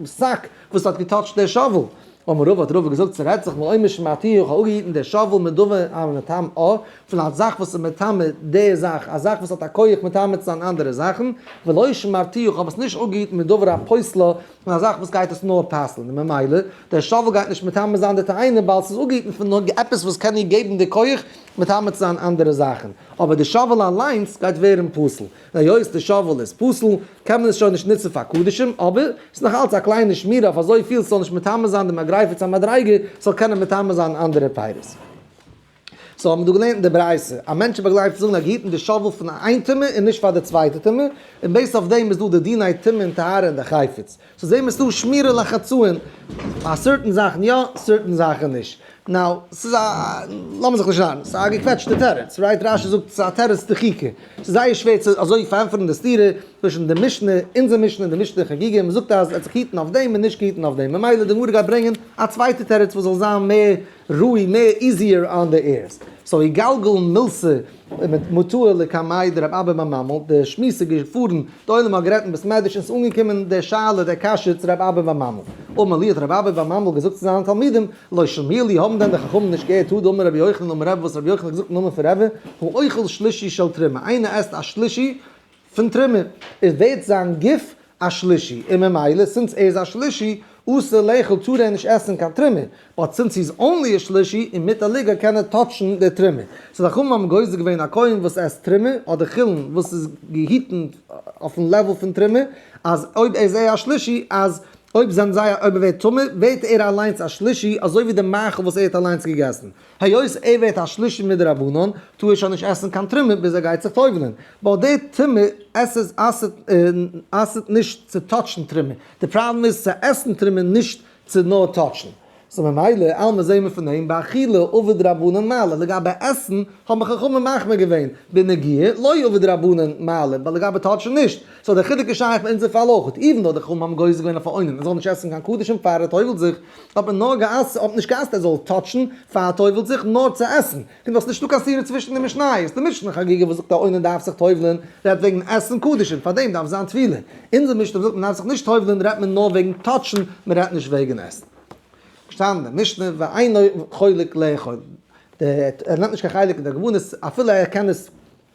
זאק וואס האט געטאטשט דער shovel. אמר רבא האט רבא געזאגט ס'רעדט זיך באומר שמרתיו איך האב אפגעהיטן דער shovel מדבר המטמאה פון א זאך וואס איז מטמא די זאך א זאך וואס האט א כח מטמא צו זיין אנדערע זאכן ולא שמרתיו איך האב עס נישט אפגעהיטן מדבר הפוסלה פון א זאך וואס גייט עס נאר פסל'ן און ממילא דער shovel גייט נישט מטמא זיין די תאנה ווייל ס'איז אפגעהיטן פון עפעס וואס קען איר געבן די כח מטמא צו זיין אנדערע זאכן אבער די shovel אליינס גייט ווערן פסול. היות די shovel איז פסול, קען מען עס שוין נישט נוצן פאר קדשים, אבער ס'איז נאך אלץ א קליינע שמירה אויף אזויפיל ס'זאל נישט מטמא זיין די מגרפה צו א מדריגה, ס'זאל קענען מטמא זיין אנדערע פירות. so האבן מיר דא געלערנט אין די ברייתא, א מענטש איז באגלייבט צו זאגן אז געהיטן די shovel פון איין טומאה און נישט פאר די צווייטע טומאה, און based אויף דעם איז דא די דיני טומאה און טהרה אין די חפץ. so זעהן מיר ס'דא שמירה לחצאין, ביי certain זאכן יא, certain זאכן נישט. now, ס'איז א, לאמיר זיך נישט נארן, ס'איז א געקוועטשטע תירוץ, right? רש"י זאגט ס'איז א תירוץ דחיקא. ס'איז זייער שווער צו אזוי פארענטפערן די סתירה צווישן די משנה, אונזער משנה און די משנה אין חגיגה, מ'זאגט אז ער האט זיך געהיטן אויף דעם און נישט געהיטן אויף דעם, ממילא די גמרא גייט ברענגען א צווייטע תירוץ וואס זאל זיין מער ראוי, מער easier on the ears. so איגלגל מילתא מטאה לקמיה דרב אבא בר ממל, די שמועס איז געפארן, די עולם האט גערעדט אין בית מדרש און ס'איז אנגעקומען די שאלה, די קשיא צו רב אבא בר ממל. אמר להו האט רב אבא בר ממל געזאגט צו זיינע תלמידים, לא שמיע להו האבן דען די חכמים נישט געהערט הא דאמר רבי יוחנן אמר רבי וואס רבי יוחנן האט געזאגט אין נאמען פון רבי, האוכל שלישי של תרומה, איינער עסט א שלישי פון תרומה, איז ווערט זיין גוף א שלישי, און ממילא since ער איז א שלישי, אסור לאכול טאר ער נישט עסן קיין תרומה, but since he's only א שלישי און מיט א לוגה קען ער טאטשן די תרומה. so די חכמים האבן גוזר געווען א כהן וואס עסט תרומה, אדער חולין וואס איז געהיטן אויפן level פון תרומה, אז אויב ער איז א שלישי, אז אויב זענען זיי אויב ער ווערט טמא ווערט ער אליינס א שלישי אזוי ווי די מאכל וואס ער האט אליינס געגעסן. היות ער ווערט א שלישי מדרבנן טאר ער שוין נישט עסן קיין תרומה ביז ער גייט זיך טובל'ען. ווייל די טומאה עס אסר'ט נישט צו טאטשן תרומה. די פראבלעם איז צו עסן תרומה נישט צו נאר טאטשן. so ממילא אלמא זעהן מיר פון דעם באכילה עבוד רבנן מעלה, לגבי עסן האבן חכמים מחמיר געווען, בנגיעה לא עבוד רבנן מעלה, ווייל לגבי touch ן נישט, so דער חילוק איז שייך ביי אונזער פאל אויך, even though די חכמים האבן גוזר געווען אויף א אונן ער זאל נישט עסן קיין קדשים פאר ער טובל'ט זיך, האט מען נאר גע'אסר'ט, האט מען נישט גע'אסר'ט ער זאל touch ן פאר ער טובל'ט זיך, נאר צו עסן. קומט אויס נישטא קיין סתירה צווישן די משניות, די משנה חגיגה וואס זאגט א אונן דארף זיך טובל'ן רעדט וועגן עסן קדשים, פארדעם דארף זיין טבילה, אונזער משנה וואס זאגט מען דארף זיך נישט טובל'ן רעדט מען נאר וועגן touch ן, מען רעדט נישט וועגן עסן. געשטאנען אין די משנה ואינו חולק לאכול, ער נעמט נישט קיין חלק אין די קרבנות אפילו ער קען עס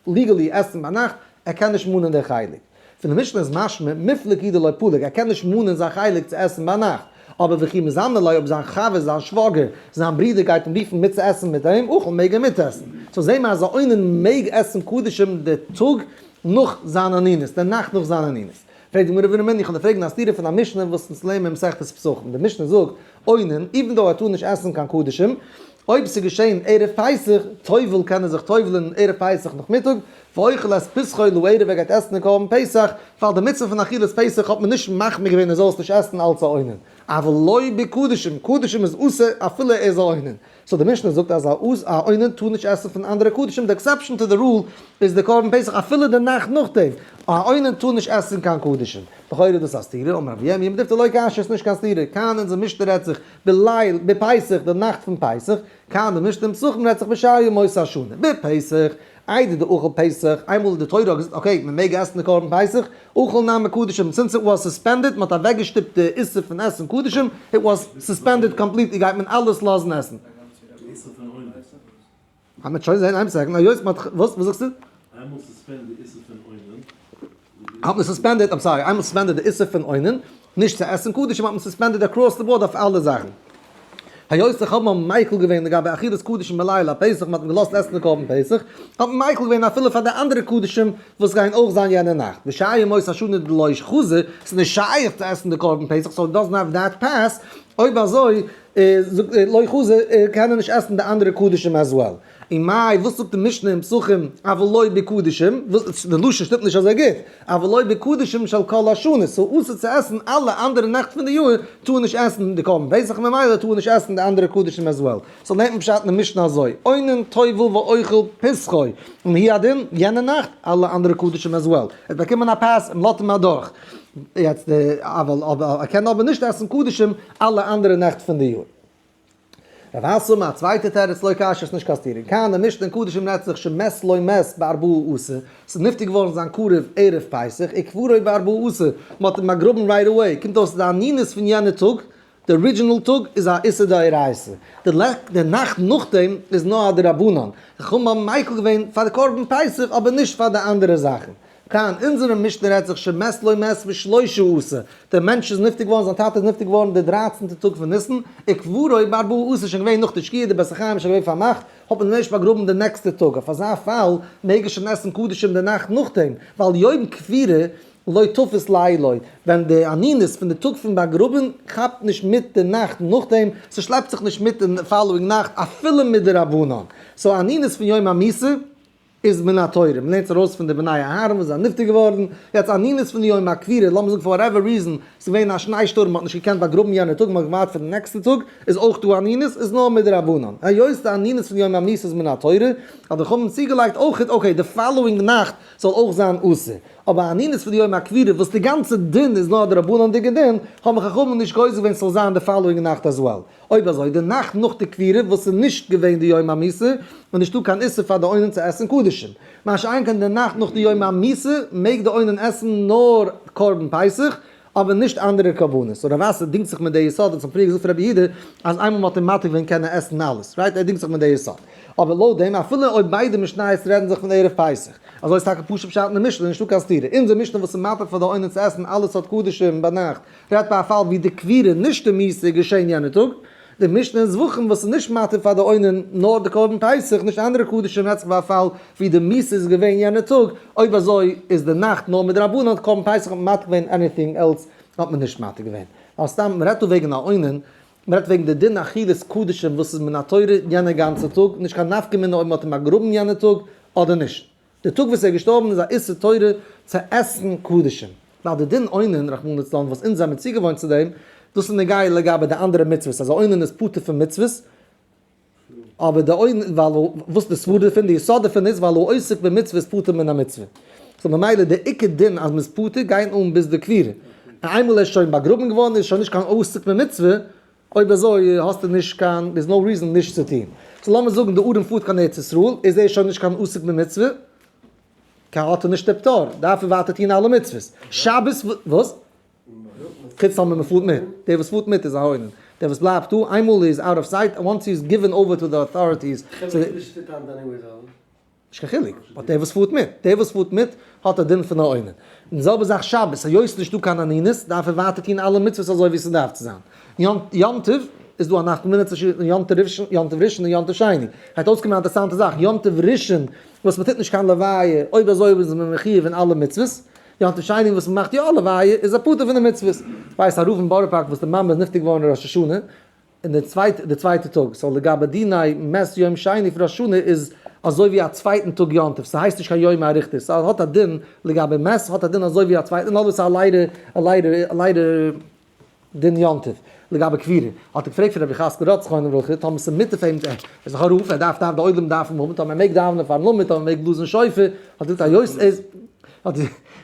legally עסן ביינאכט, ער קען נישט מאנען די חלק. פון די משנה איז משמע, מיפלג הוא דלא פליג, ער קען נישט מאנען זיין חלק צו עסן ביינאכט, אבער וכי מזמנין ליה אויב זיין חבר, זיין שוואגער, זיין ברודער גייט אים רופן מיט צו עסן מיט אים, אכל מעג ער מיטעסן. so זעהן מיר אז א אונן מעג עסן קדשים די טאג נאך זיין אנינות, די נאכט נאך זיין אנינות. פרעגט די גמרא ורמינהו, איך וועל דיר פרעגן א סתירה פון א משנה וואס אונז לערנען אין מסכת פסחים, די משנה זאגט, אונן, even though ער טאר נישט עסן קיין קדשים, אויב ס'איז געשען ערב פסח, טובל קען ער זיך טובל'ן ערב פסח נאכמיטאג, ואוכל את פסחו לערב ער גייט עסן די קרבן פסח, ווייל די מצוה פון אכילת פסח האט מען נישט מחמיר געווען ער זאל עס נישט עסן אלץ א אונן, אבל לא בקדשים, קדשים איז אסור אפילו ער איז א אונן, so די משנה זאגט אז א אונן טאר נישט עסן פון אנדערע קדשים, די exception to the rule איז די קרבן פסח אפילו די נאכט נאכדעם, א אונן טאר נישט עסן קיין קדשים. לכאורה איז דאס א סתירה, אמר רבי ירמי' מתיבתא לא קשיא, ס'איז נישט קיין סתירה, כאן אונזער משנה רעדט זיך בליל בפסח די נאכט פון פסח, כאן די משנה אין פסחים רעדט זיך בשאר ימות השנה, בפסח, איידער די אכל פסח, איינמאל די תורה האט געזאגט okay מען מעג עסן די קרבן פסח, אכל נמי קדשים, since it was suspended, מען האט אוועקגעשטופט די איסור פון עסן קדשים, it was suspended completely גייט מען אלעס לאזן עסן. די איסור פון אונס. האט מען שוין זעהן איין second, היות מען האט, וואס? וואס זאגסטו? איינמאל suspend די איסור פון אונן. האט מען suspended, I'm sorry, איינמאל suspended די איסור פון אונן, נישט צו עסן קדשים האט מען suspended across the board אויף אלע זאכן. היות די חכמים האבן מיקל געווען לגבי אכילת קדשים בליל הפסח, מען האט אים געלאזט עסן די קרבן פסח, האט מען מיקל געווען אפילו פאר די אנדערע קדשים וואס גייען אויך זיין יענע נאכט. בשאר ימות השנה דלא חזי, ס'איז נישט שייך צו עסן די קרבן פסח, so it doesn't have that pass, אויב אזוי לא חזי קען ער נישט עסן די אנדערע קדשים as well. און מאי, וואס זאגט די משנה אין פסחים אבל לא בקדשים, די לשון שטימט נישט אזוי גוט, אבל לא בקדשים של כל השנה, ס'איז אסור צו עסן אלע אנדערע נעכט פון די יאר, טאר נישט עסן די קרבן פסח ממילא טאר נישט עסן די אנדערע קדשים as well. so לערנט מען פשט אין די משנה אזוי, אונן טובל ואוכל פסחו, און הוא הדין יענע נאכט אלע אנדערע קדשים as well. ער האט באקומען א pass און מ'לאזט אים אדורך. יעצט די אבל אבער ער קען אבער נישט עסן קדשים אלע אנדערע נעכט פון די יאר. רב אסי אמר א צווייטע תירוץ לא קשיא ס'איז נישט קיין סתירה כאן די משנה אין קדשים רעדט זיך שמת לו מת בארבעה עשר ס'איז נפטר געווארן זיין קרוב ערב פסח וקברו בארבעה עשר מ'האט אים באגראבן right away קומט אויס די אנינות פון יענע טאג די original טאג איז א איסור דאורייתא די נאכט נאכדעם איז נאר א דרבנן חכמים האבן מיקל געווען פאר די קרבן פסח אבער נישט פאר די אנדערע זאכן. כאן, אונזערע משנה רעדט זיך שמת לו מת בשלשה עשר, דער מענטש איז נפטר געווארן, זיין טאטע איז נפטר געווארן די דרייצנטע טאג פון ניסן, וקברו בארבעה עשר, שוין געווען נאך די שקיעה, די בית החיים איז שוין געווען פארמאכט, האט מען אים ערשט באגראבן די נעקסטע טאג, אויף אזא פאל מעג ער שוין עסן קדשים די נאכט נאכדעם, ווייל יום קבורה לא תפס לילו, ווען די אנינות פון די טאג פון באגראבן כאפט נישט מיט די נאכט נאכדעם, ס'שלעפט זיך נישט מיט די following נאכט אפילו מדרבנן, so אנינות פון יום המיתה איז מן התורה, מען לערנט עס ארויס פון די בני אהרן וואס זענען נפטר געווארן, יעצט אנינות פון די יום הקבורה, לאמיר זאגן for whatever reason, ס'איז געווען א שניי שטורם מען האט נישט געקענט באגראבן יענע טאג, מען האט געווארט פאר די נעקסטע טאג, איז אויך דא אנינות, איז נאר מדרבנן, היות די אנינות פון יום המיתה איז מן התורה, האט די חכמים צוגעלייגט אויך okay די following נאכט זאל אויך זיין אסור, אבער אנינות פון די יום הקבורה וואס די גאנצע דין איז נאר א דרבנן'דיגע דין, האבן חכמים נישט גוזר געווען ס'זאל זיין די following נאכט as well. אויב אזוי די נאכט נאך די קבורה וואס איז נישט געווען די יום המיתה, איז נישטא קיין איסור פאר די אונן צו עסן קדשים. מה שאין כן די נאכט נאך די יום המיתה מעג די אונן עסן נאר קרבן פסח, אבער נישט אנדערע קרבנות. so רב אסי דינגט זיך מיט די יסוד וואס האט פריער געזאגט פון רבי יהודה אז איינמאל מען האט אים מתיר געווען קען ער עסן אלעס, right? ער דינגט זיך מיט די יסוד. אבער לויט דעם אפילו אויב ביידע משניות רעדן זיך פון ערב פסח, אזוי איז טאקע פשוט פשט אין די משנה, נישטא קיין סתירה. אונזער משנה וואס איז מתיר פאר די אונן צו עסן אלע סארט קדשים ביינאכט, רעדט ביי א פאל ווי די קבורה נישט די מיתה איז געשען יענע טאג, די משנה אין זבחים וואס איז נישט מתיר פאר די אונן נאר די קרבן פסח נישט אנדערע קדשים רעדט זיך ביי א פאל ווי די מיתה איז געווען יענע טאג, אויב אזוי איז די נאכט נאר מדרבנן, קרבן פסח האט מען מתיר געווען anything else האט מען נישט מתיר געווען. ווייל סתם מ'רעדט דא וועגן א אונן, מ'רעדט וועגן די דין אכילת קדשים וואס איז מן התורה יענע גאנצע טאג, נישט קיין נפקא מינה אויב מ'האט אים באגראבן יענע טאג אדער נישט. די טאג וואס ער איז געשטארבן איז א איסור תורה צו עסן קדשים, ווייל די דין אונן רחמנא לצלן וואס אונז זעמיר צוגעוואוינט צו דעם, דאס איז נוגע לגבי די אנדערע מצוות, אז א אונן איז פטור פון מצוות, אבער די אונן, ווייל וואס די סברא דערפון, די יסוד דערפון איז ווייל העוסק במצוה איז פטור מן המצוה. so ממילא די עיקר דין אז מ'איז פטור גייט אן ביז די קבורה. און איינמאל ער איז שוין באגראבן געווארן איז שוין נישט קיין עוסק במצוה, אויב אזוי האסטו נישט קיין, there's no reason נישט צו טון. so לאמיר זאגן די ארון פארט קיין ארץ ישראל, איז ער שוין נישט קיין עוסק במצוה, קיין האט ער נישט די פטור, דארף ער ווייטער טון אלע מצוות. שבת וואס? חוץ טאמער מען פארט מיט, דער וואס פארט מיט איז א אונן, דער וואס בלייבט דא, איינמאל איז out of sight, once he is given over to the authorities. נישט קיין חילוק, but דער וואס פארט מיט, דער וואס פארט מיט האט א דין פון א אונן. און די זעלבע זאך שבת, היות ס'איז נישטא קיין אנינות, דארף ער ווייטער טון אלע מצוות אזוי ווי ס'דארף צו זיין. יום טוב איז דא א נפקא מינה צווישן יום טוב ראשון יום טוב ראשון און יום טוב שני. גייט אויסקומען א אינטערעסאנטע זאך, יום טוב ראשון וואס מ'טוט נישט קיין לוויה, אויב אזוי איז מען מחיוב אין אלע מצוות. יום טוב שני וואס מ'מאכט יא א לוויה איז א פטור פון די מצוות. כ'ווייס א רב אין בארא פארק וואס די מאמע איז נפטר געווארן ראש השנה, און די צווייטע די צווייטע טאג, so לגבי דיני מת יום שני פון ראש השנה איז אזוי ווי א צווייטן טאג יום טוב, ס'הייסט נישט קיין יום אריכתא, ס'האט א דין לגבי מת האט א דין אזוי ווי א צווייטן, נאר וואס ס'איז א ליידער א ליידער א ליידער דין יום טוב. לגבי קבירה, האט ער געפרעגט פון רבי יחזקאל ראטה זכרונו לברכה, טאמער ס'איז מותר פאר אים צו, ער איז דאך א רב, ער דארף דארף די עולם דארפן האבן, טאמער ער מעג דאווענען פארן עמוד, טאמער ער מעג בלאזן שופר, האט ער געזאגט היות ער איז האט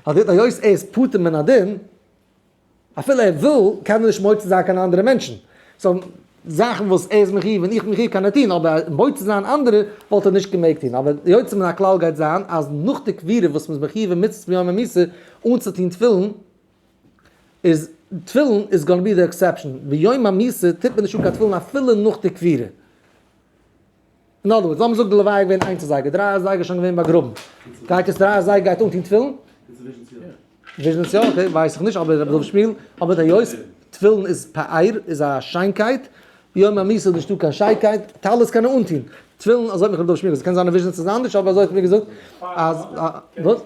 ער געזאגט היות ער איז פטור מן הדין, אפילו ער וויל קען ער נישט מוציא זיין קיין אנדערע מענטשן. so זאכן וואס ער איז מחיוב און איך בין מחיוב קען ער טון, אבער מוציא זיין אנדערע וואלט ער נישט געמעגט טון. אבער יוצא מן הכלל גייט זיין אז נאך די קבירה וואס מ'איז מחיוב אין מצות ביום המיתה אנצוטון תפילין, איז תפילין איז gonna be the exception. ביום המיתה טוט מען נישט אן קיין תפילין אפילו נאך די קבירה. אין other words, לאמיר זאגן די לוויה איז געווען איינס אזייגער, דריי אזייגער איז שוין געווען באגראבן. גייט עס דריי אזייגער גייט אנטון תפילין? וויזשניץ יא? okay, ווייס איך נישט, אבער רבי דוד שמואל, אבער היות תפילין איז פאר, איז א שיינקייט, ביום המיתה איז נישטא קיין שיינקייט, טלית קען ער אנטון, תפילין, אזוי האט מיך רבי דוד שמואל געזאגט, קען זיין אין וויזשניץ איז אנדערש, אבער אזוי האט ער מיר געזאגט, אז, וואס?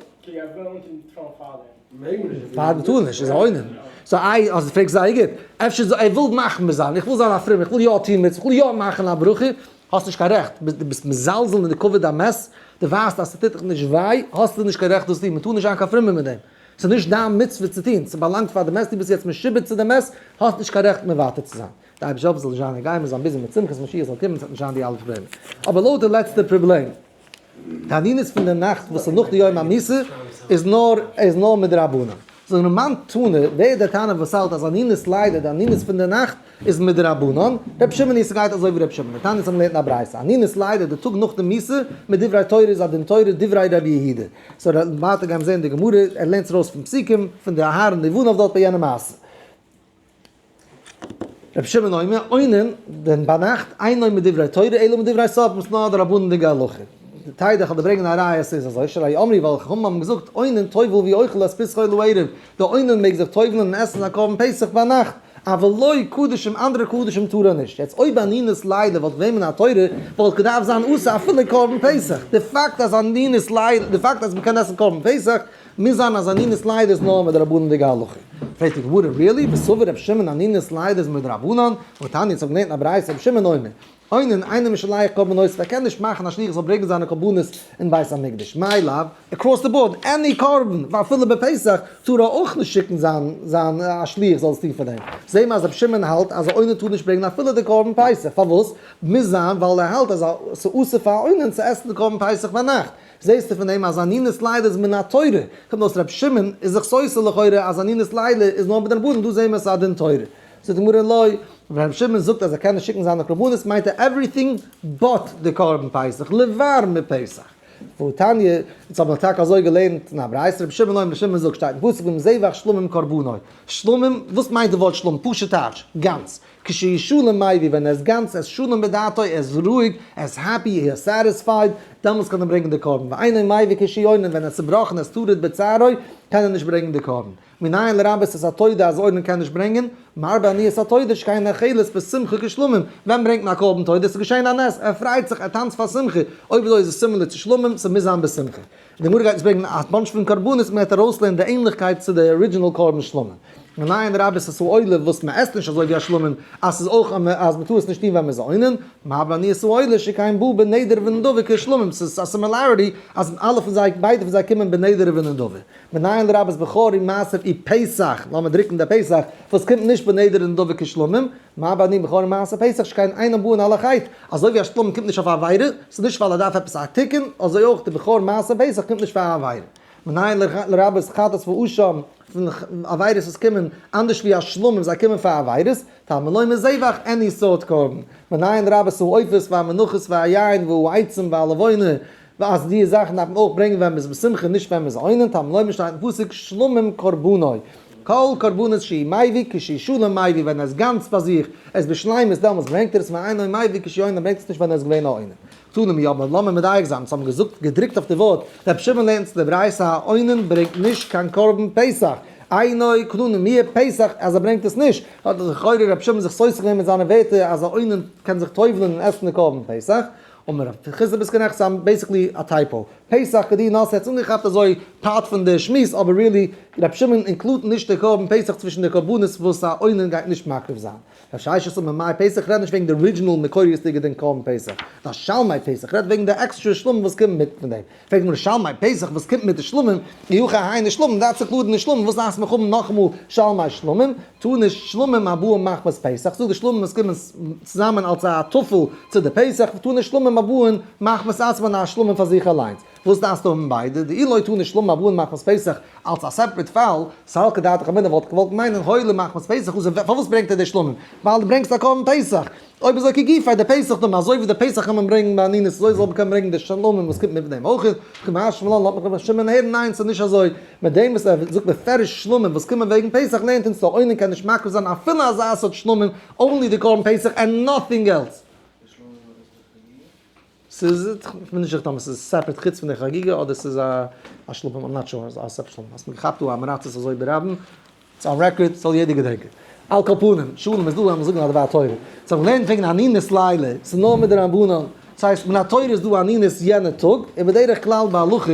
פאר טאר נישט, איז א אונן. so איי, אז דו פרעגסט זייער גוט. אפשר זאל, ער וויל מחמיר זיין, איך וויל זיין א פרומער, איך וויל יא טון מצוה, איך וויל יא מאכן א ברכה, האסט נישט קיין רעכט, דו ביסט מזלזל אין די כבוד המת, דו ווייסט אז ס'טוט דיך נישט וויי, האסטו נישט קיין רעכט דאס טון, מ'טאר נישט זיין קיין פרומער מיט דעם. ס'איז נישט דיין מצוה צו טון, ס'באלאנגט פאר די מת, דו ביסט יעצט משועבד צו די מת, האסט נישט קיין רעכט מוותר צו זיין. די אייבערשטער זאל נישט זיין ער גייען מיר זיין busy מיט שמחות משיח זאל קומען ס'וועט נישט זיין די אלע פראבלעמען. אבער לויט די לעצטע פראבלעם. די אנינות פון די נאכט וואס איז נאך די יום המיתה איז נאר איז נאר מדרבנן. זאג נאר מאן תנא, ווער איז דער תנא וואס האלט אז אנינות לילה, די אנינות פון די נאכט, איז מדרבנן? רבי שמעון היא, ס'גייט אזוי ווי רבי שמעון. דתניא האבן געלערנט אין א ברייתא, אנינות לילה, די טאג נאך די מיתה, מדברי תורה איז א דין תורה, דברי רבי יהודה. so ווייטער גיימיר זען די גמרא, ער לערנט עס ארויס פון פסוקים, פון די אהרן לבניו דארט ביי יענע מעשה. רבי שמעון אומר, אונן, דען ביינאכט, אינו מדברי תורה אלא מדברי סופרים, ס'איז נאר א דרבנן'דיגע הלכה. די תדע איך וועל דיר ברענגען א ראיה אז ס'איז אזוי, שהרי אמרו ווייל חכמים האבן געזאגט, אונן טובל ואוכל את פסחו לערב, די אונן מעג זיך טובל'ן און עסן זיין קרבן פסח ביינאכט, אבל לא קדשים אנדערע קדשים טאר ער נישט. יעצט אויב אנינות לילה וואלט געווען מן התורה, וואלט געדארפט זיין אסור אפילו קרבן פסח. די פאקט אז אנינות לילה, די פאקט אז מ'קען עסן קרבן פסח, מוז זיין אז אנינות לילה איז נאר מדרבנן'דיגע הלכה. פרעגט די גמרא, really? וסבר רבי שמעון אנינות לילה איז מדרבנן? והתניא, אונז האבן געלערנט אין א ברייתא רבי שמעון אומר, אונן אינו משלח קרבנותיו, ער קען נישט מאכן א שליח זאל ברענגען זיינע קרבנות אין בית המקדש, מאי לאו? across the board, any קרבן, ואפילו בפסח, טאר ער אויך נישט שיקן זיין זיין א שליח זאל עס טון פאר דעם. זעהן מיר אז רבי שמעון האלט אז א אונן טאר נישט ברענגען אפילו די קרבן פסח, פארוואס? מוז זיין ווייל ער האלט אז ס'אסור פאר א אונן צו עסן די קרבן פסח ביינאכט. זעהסטו פון דעם אז אנינות לילה איז מן התורה, קומט אויס רבי שמעון איז זיך סותר לכאורה אז אנינות לילה איז נאר מדרבנן, דא זעהן מיר עס איז א דין תורה. זאגט די גמרא לא, ווען רבי שמעון זאגט אז ער קען נישט שיקן זיינע קרבנות מיינט ער everything but די קרבן פסח, לבר מפסח. והתניא, אונז האבן טאקע אזוי געלערנט אין א ברייתא, רבי שמעון אומר, רבי שמעון זאגט, שטייט אין פסוק ומזבח שלמים קרבנו, שלמים, וואס מיינט די ווארט שלמים? פשוט טייטש, גאנץ. כשהוא שלם מביא, ווען ער איז גאנץ, ער איז שלם בדעתו, ער איז רואיג, ער איז happy, he is satisfied, דעמאלטס קען ער ברענגען די קרבן, ואינו מביא כשהוא אונן, ווען ער איז צובראכן, ער איז טרוד בצערו, קען ער נישט ברענגען די קרבן. מנין לרבות את התודה אז אונן קען נישט ברענגען, מרבה עניית התודה שכן נאכלת בשמחה כשלמים, ווען ברענגט מען א קרבן תודה? עס איז געשען א נס, ער פריידט זיך, ער טאנצט פאר שמחה, אויב אזוי איז עס similar צו שלמים, ס'מוז זיין בשמחה. די גמרא גייט אונז ברענגען א bunch פון קרבנות, מען וועט ארויסלערנען די ענליכקייט צו די original קרבן שלמים. מנין לרבות את העולה וואס מען עסט נישט אזוי ווי א שלמים, אז ס'איז אויך אז מען טאר עס נישט טון ווען מען איז א אונן, מרבה אני את העולה שכן בא בנדר ונדבה כשלמים, ס'איז א similarity אז אלע פון זיי, ביידע פון זיי קומען בנדר ונדבה. מנין לרבות בכור ומעשר ופסח, לאמיר דרוקן די פסח, וואס קומט נישט בנדר ונדבה כשלמים, מרבה אני בכור ומעשר פסח שכן אינם באין על החטא, אזוי ווי א שלמים קומט נישט אויף א עבירה, ס'איז נישט ווייל ער דארף עפעס א תיקון, אזוי אויך די בכור מעשר פסח קומט נישט פאר א עבירה. מנין לרבות חטאת ואשם, פון עבירות וואס קומען אנדערש ווי א שלמים, זיי קומען פאר עבירות, תלמוד לומר זבח, any סארט קרבן. מנין לרבות העופות והמנחות והיין והעצים והלבונה, אז די זאכן דארף מען אויך ברענגען ווען מ'איז בשמחה נישט ווען מ'איז אונן, תלמוד לומר שטייט אין פסוק שלמים קרבנו. כל קרבנות שהוא מביא כשהוא שלם מביא ווען ער איז גאנץ ביי זיך, ער איז בשלימות דעמאלטס ברענגט ער עס ואינו מביא כשהוא אונן ברענגט עס נישט ווען ער איז געווען א אונן. קתני מי אבער לאמיר מדייק זיין, אונז האבן געזאגט געדרוקט אויף די ווארט, רבי שמעון לערנט צו די ברייתא א אונן ברענגט נישט קיין קרבן פסח, אינו קתני מיהא פסח אז ער ברענגט עס נישט, האט לכאורה רבי שמעון זיך סותר געווען מיט זיינע ווערטער אז א אונן קען זיך טובל'ן און עסן די קרבן פסח, אמר רב חסדא ביסט גערעכט ס'איז basically א typo, פסח כדי נאר ס'האט אנגעכאפט אזוי part פון די שמועס אבער really רבי שמעון include ט נישט די קרבן פסח צווישן די קרבנות וואס א אונן גייט נישט מקריב זיין. רב ששת אמר מאי פסח רעדט נישט וועגן די original מקוריות'דיגע דין קרבן פסח, נאר שלמי פסח רעדט וועגן די עקסטרע שלמים וואס קומט מיט פון דעם. פרעגט גמרא שלמי פסח וואס קומט מיט די שלמים, אי הכי היינו שלמים דארף זיך לאדענען שלמים וואס דארפסט מיך האבן נאכאמאל שלמי שלמים, תני שלמים הבאין מחמת פסח, זאג די שלמים וואס קומען צוזאמען אלס א טפל צו די פסח, ותני שלמים הבאין מחמת עצמן א שלמים פאר זיך אליינס. וואס דארפסטו האבן ביידע? דאי לא תני שלמים הבאין מחמת פסח אלס א separate פאל, סלקא דעתך אמינא וואלט איך געוואלט מיינען הואיל ומחמת פסח אזוי פארוואס ברענגט ער די שלמים? ווייל דו ברענגסט א קרבן פסח! אויב אזוי כגופיה די פסח דמי אזוי ווי די פסח קען מען ברענגען באנינות אזוי זאל מען קענען ברענגען די שלמים וואס קומט מיט דעם אויך, קא משמע לן לאזט מיך רבי שמעון הערן ניין ס'איז נישט אזוי, מיט דעם וואס ער זאגט בפירוש שלמים וואס קומען וועגן פסח לערנט אונז דער אונן קען נישט מקריב זיין אפילו אזא סארט שלמים only די קרבן פסח and nothing else. ס'איז, כ'בין נישט זיכער טאמער ס'איז separate חוץ פון די חגיגה אדער ס'איז א שלמים, I'm not sure, א separate שלמים. האסט מיר געכאפט דא א מראצעס אזוי ברבים, it's on record, זאל יעדער געדענקען. על כל פנים, שלום איז דא, לאמיר זאגן א דבר תורה. סאו מ'לערנט וועגן אנינות לילה, ס'איז נאר מדרבנן. ס'הייסט, מן התורה איז דא אנינות יענע טאג, און בדרך כלל בהלכה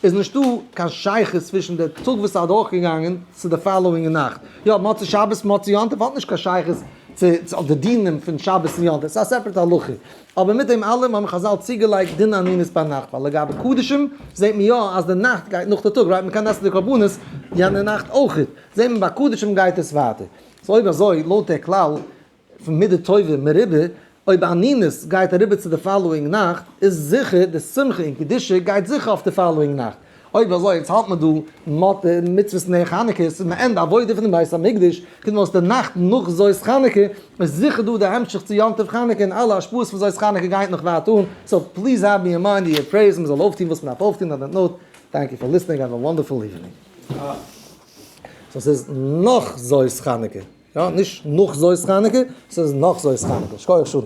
איז נישטא קיין שייכות צווישן די טאג וואס איז אדורכגעגאנגען צו די following נאכט. יא, מוצאי שבת מוצאי יום טוב האט נישט קיין שייכות צו די דינים פון שבת און יום טוב, ס'איז א separate הלכה. אבער מיט דעם אלעם האבן חזל צוגעלייגט דין אנינות ביינאכט, ווייל לגבי קדשים זעט מען יא אז די נאכט גייט נאך די טאג, right? מ'קען עסן די קרבנות יענע נאכט אויכעט, זעט מען ביי קדשים גייט עס ווייטער. so אויב אזוי, לויט דער כלל פון מידה טובה מרובה, אויב אנינות גייט אריבער צו די following נאכט, איז זיכער די שמחה און קדושה גייט זיכער אויף די following נאכט. אויב אזוי יעצט האלט מען דא מות מצוות נר חנוכה, ס'איז מעין די עבודה פונעם בית המקדש, קומט אויס די נאכט נאך זאת חנוכה, איז זיכער דא די המשך צו יום טוב חנוכה און אלע השפעות פון זאת חנוכה גייט נאך ווייט אן, so please have me in mind in your prayers מ'זאל אויפטון וואס מ'דארף אויפטון on that note, thank you for listening, have a wonderful evening. so ס'איז נאך זאת חנוכה, יא? נישט נאך זאת חנוכה, ס'איז נאך זאת חנוכה. שכוח שלום.